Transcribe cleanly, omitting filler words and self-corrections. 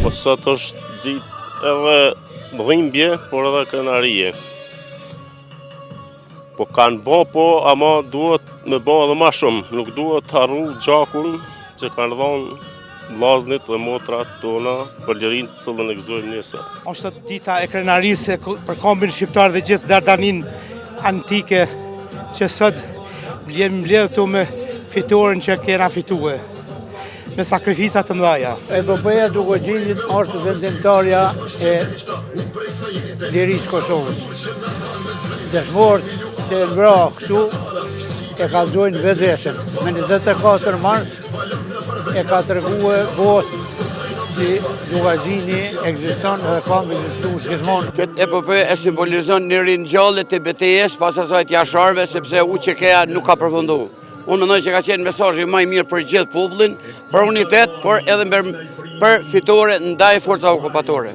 Po sot është ditë edhe dhimbje, por edhe krenarie. Po kanë bo, po ama duhet me bo edhe ma shumë. Nuk duhet të harru gjakun që kanë dhonë vllaznit dhe motrat tona për lirinë të cilën e gëzojmë ne sot. Është dita e krenarisë për kombin shqiptar dhe gjithë Dardaninë antike që sot jemi mbledhë këtu me fitoren që kena fitue me sakrifica të mëdhaja. Epopeja e Dukagjinit është vendimtarja e lirisë Kosovës. Dëshmorët që janë vra këtu e kallzojnë vetveten. Me 24 mars e ka tregue botës që Dukagjini ekziston dhe ka me ekzistu gjithmonë. Këtë epope e simbolizon një ringjallje të betejës pas asaj të Jasharëve, sepse UÇK-ja nuk ka përfundu. Unë mendoj që ka qenë mesazhi më i mirë për gjithë popullin, për unitet, por edhe për, për fitore ndaj forcave okupatore.